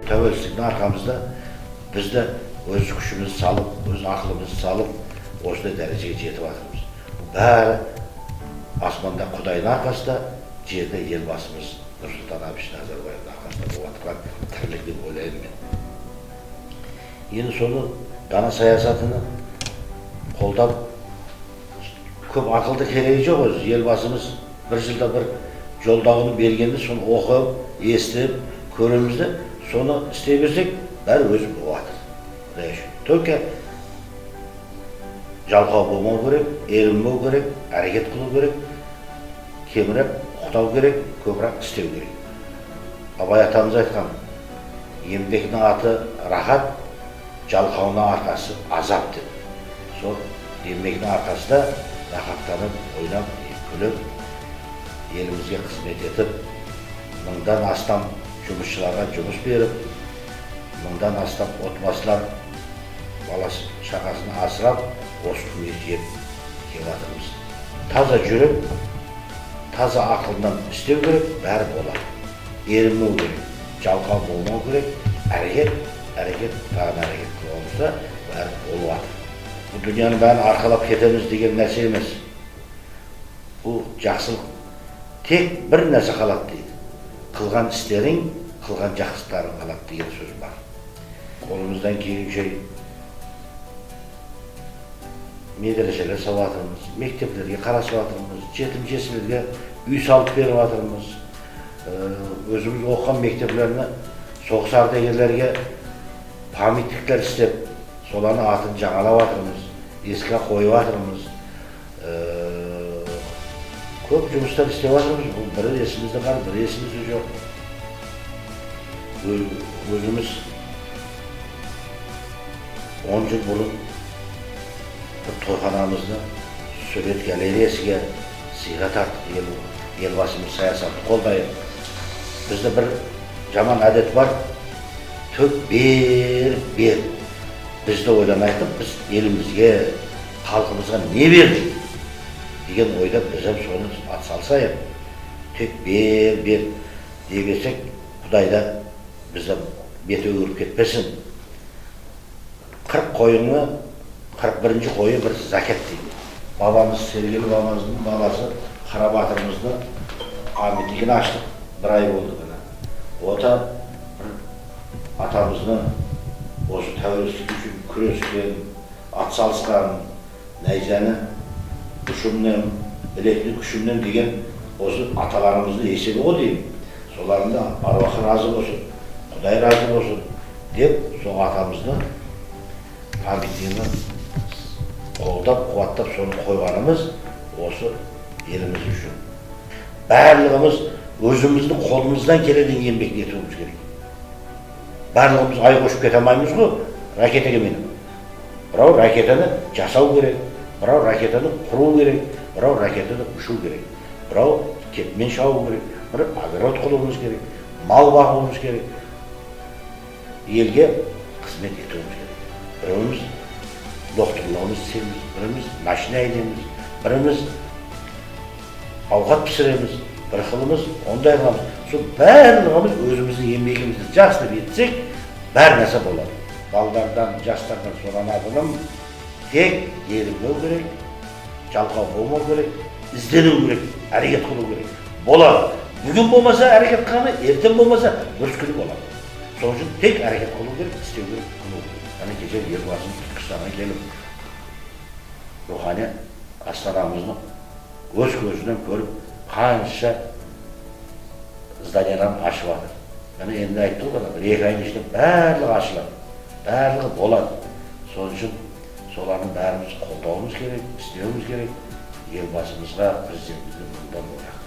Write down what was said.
Тәуелсіздіктің арқамызда біз де өз күшімізді салып, өз ақылымызды салып, осындай дәрежеге жетіп жатырмыз. Бәрі аспанда Құдайдың арқасында, жерде Елбасымыз Нұрсұлтан Әбішевич Назарбаевтың арқасында болып жатқан тірлік деп ойлаймын мен. Енді соны дана саясатыны қолдап, көп ақылды керегі жоқ өзі. Елбасымыз бір жылда бір жолдауын бергенде соны оқып, естіп, көреміз де, соны істей берсек, бәрі өзі болып жатыр. Құдайға шүкір. Только жалқау болмау керек, ерінбеу керек, әрекет қылу керек, кемірек ұйықтау керек, көбірек істеу керек. Абай атамыз айтқан, еңбектің аты рахат, жалқауының арқасы азап деп. Сол еңбектің арқасында рахаттанып, ойнап, күліп, елімізге қызмет етіп, 1000-дан астам жұмысшыларға жұмыс беріп, 1000-дан астам отбасылар баласы шағасын асырап, осы күнге жетіп келіп жатырмыз. Таза жүрек, таза ақылдан істеу керек, бәрі болады. Ерінбеу керек, жалқау болмау керек, әрекет, әрекет, тағы да әрекет қылып бәрі болып жатыр. Бұл дүнияның бәрін арқалап кетеміз деген нәрсе емес. Бұл жақсылық тек бір нәрсе қалады дейді. Қылған істерің, қылған жақсылықтарың қалады деген сөз бар. Қолымыздан келгенше медреселер салып жатырмыз, мектептерге қарасып жатырмыз, жетім жесірлерге үй салып беріп жатырмыз. Өзіміз оқыған мектептеріне соғыс ардагерлерге памятниктер істеп, солардың атын жаңалап жатырмыз, еске қойып жатырмыз. Көп жұмыстар істеп жатырмыз. Бұл бірі есімізде бар, бірі есімізде жоқ. Өзіміз 10 жыл бұрын бір тойханамызды сурет галереясыға сыйға тарттық. Елбасымыз саясатты қолдайық. Бізде бір жаман әдет бар, төк бер, бер. Бізді ойланайық, біз елімізге, халқымызға не бердік деген ойда біз hem соны атсалысайық. Тек бер, бер дей берсек, Құдай да бізді беті өгіріп кетпесін. 40 қойыңны, 41-ші қойы бір закат дейді. Бабамыз, Сергелі бабамыздың баласы Қара батырымызды памятнигін аштық, бір ай болды міне. Ота бір атамызды осы тәуелсіздік үшін күрескен, атсалысқан, найзаны ұшымнан, білекті күшімнен деген осы аталарымыздың есебі ғой деймін. Солардың да аруақы разы болсын, Құдай разы болсын деп сол атамызды памятнигini қолдап, қуаттап соны қойғанымыз осы еліміз үшін. Барлығымыз өзіміздің қолымыздан келетін еңбек етуіміз керек. Барлығымыз ай қошып кете алмаймыз ғой ракетаға мініп. Біреу ракетаны жасау керек, біреу ракетаны құру керек, біреу ракетаны ұшу керек, біреу кетмен шабу керек, бір огород құруымыз керек, мал бағуымыз керек, елге қызмет етуіміз керек. Біреуіміз докторлығымыз істейміз, біріміз машина айдаймыз, біріміз ауқат пісіреміз, бір қылымыз ондай қыламыз. Сол барлығымыз өзіміздің еңбегімізді жақсылап етсек, бәр нәрсе болады. Балдардан, жастардан сұранатыным, тек ерінбеу керек, жалқау болмау керек, іздену керек, әрекет қылу керек. Болады. Бүгін болмаса әрекет қылғаны, ертең болмаса бір күні болады. Сол үшін тек әрекет қылу керек, істеу керек, қылу керек. Ана кеше Елбасымыз Түркістанға келіп, рухани астанамызды өз көзінен көріп, қанша зданияларын ашып жатыр. Міне енді айтты ғой, 1-2 айдың ішінде барлығы ашылады, барлығы болады. Сол үшін солардың бәріміз қолдауымыз керек, істеуіміз керек. Елбасымызға, президентімізге мыңдан мың рахмет.